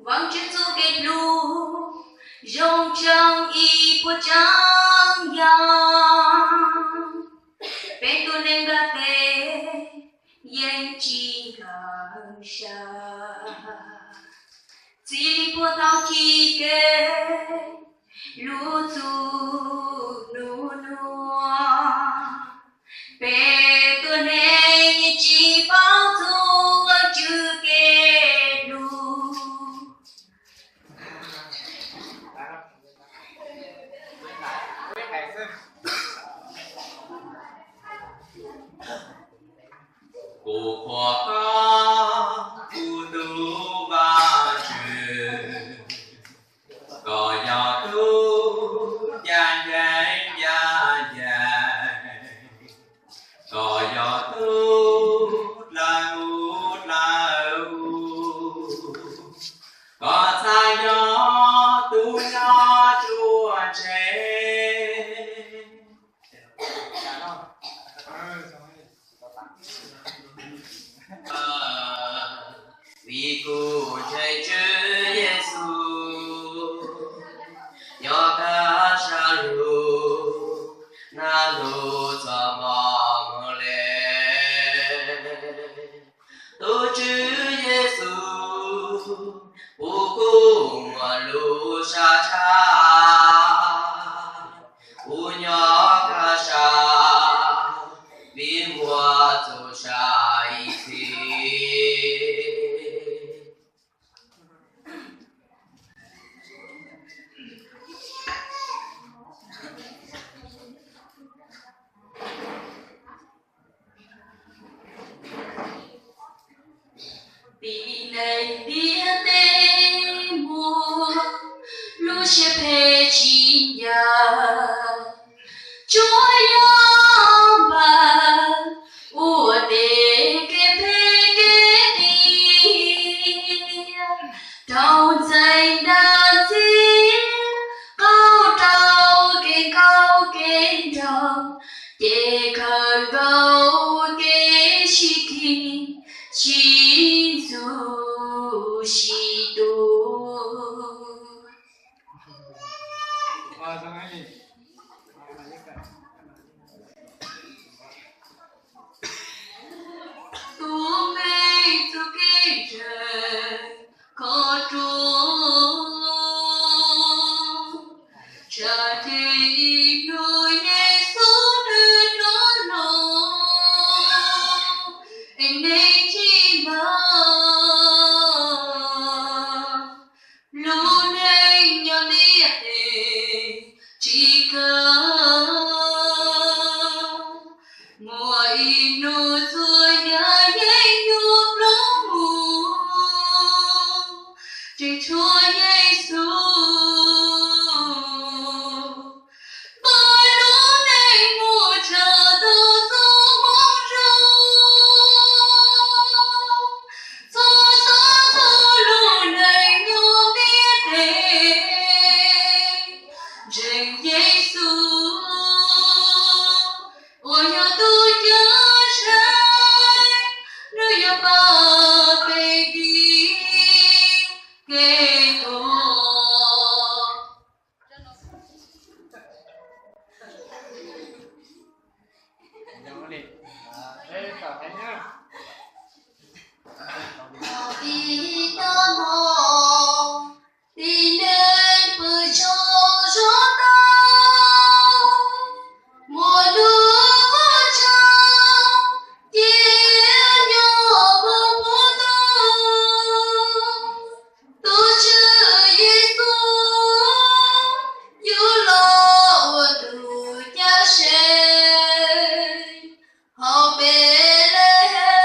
Vaajtswv txuj kev hlub zoo tshaj ib puas tsaab yaam, peb tug neeg nkaag tes yeej tsi nkag sab. Txij li puag thaum chiv kev lug txug nub nuav, peb tug neeg tsi paub txug Vaajtswv kev hlub. Kuv qhuas koj, kuv tug Vaajtswv, koj yog tug ncav nceeg ncav nceeg, koj yog tug dlawg dlawg, koj txhad yog tug nyob tsuaj ntse. Vim kuv ntseeg Tswv Yexus, nyob kag sab lug, nag lug txoj moo moog le. Tug Tswv Yexus, puv kuv muaj lub sab tshab, kuv nyob kag sab, vim muaj txuj sa ib txhis. Tib neeg ntiaj teb muaj lub siab phem tsim nyam, tsuas yog npaj ua tej kev phem kev qias, rau ntxeev dag ntxias, qaug rau kev nkauj kev nraug, ces khaws nkaus kev sib khi, sib ntxub sib tua. Tus me txuj kev ntseeg koj rua tsa ces ib hnub Yexus nws rov los, es neeg tsis npaj, lub neej nyob ntiaj teb tsis kawg, muaj ib hnub txhua yam yeej yuav plob mus, tseem tshuav Yexus pab lub neej mus txog txoj moo zoo. Txhua xov txhua lub neej nyob ntiaj teb, ntseeg Yexus uas yog tus Cawm Seej, nws yuav pab peb dim kev tuag. Tib tag hmo, tib neeg pw tsaug zog tag, muaj lub qhov tsua cia nyob puag puv tug. Tus Tswv Yexus yuav los ua tus Cawm Seej hauv Npelehees.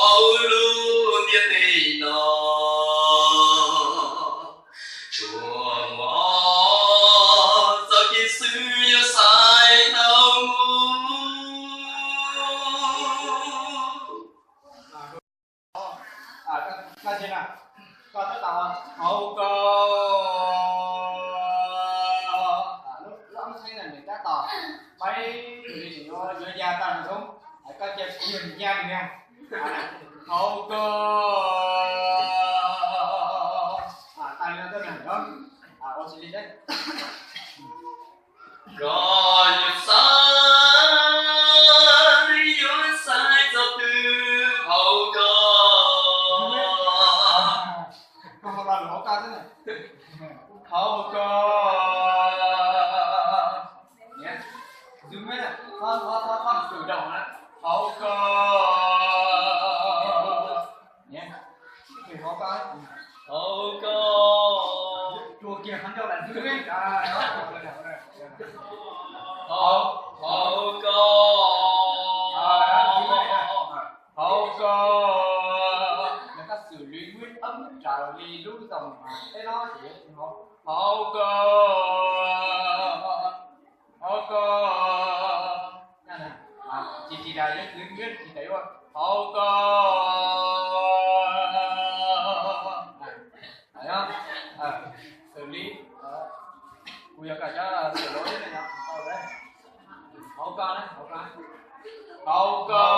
Hauv lub ntiaj teb no, tsuas muaj txoj kev xwb yuav xaiv tau mus. Koj tab tom hauv koj, lub ab txheeb no nws tab tom peb, yuav ya tau nws xwb, koj cia kiag ya nws. Hauv koj, tas li no tuaj nws ua tsis li thiab. Koj yuav xaiv, yuav xaiv txoj twg hauv koj? Koj ho lo lus hauv koj xwb. Hauv koj. Zoom in, thob, thob, thob, thob cử động na. Hauv koj. Hauv koj. Hauv koj. Hauv, hauv koj. Hauv koj. Yog koj xws li muab ib tab raws li lub xov tooj peb no ces hauv koj. Hauv koj. Tsis tsis tas, yuav tsis tas, hauv koj. Xws li kuv yog koj cov xws li no, hauv koj, hauv koj, hauv koj, hauv koj.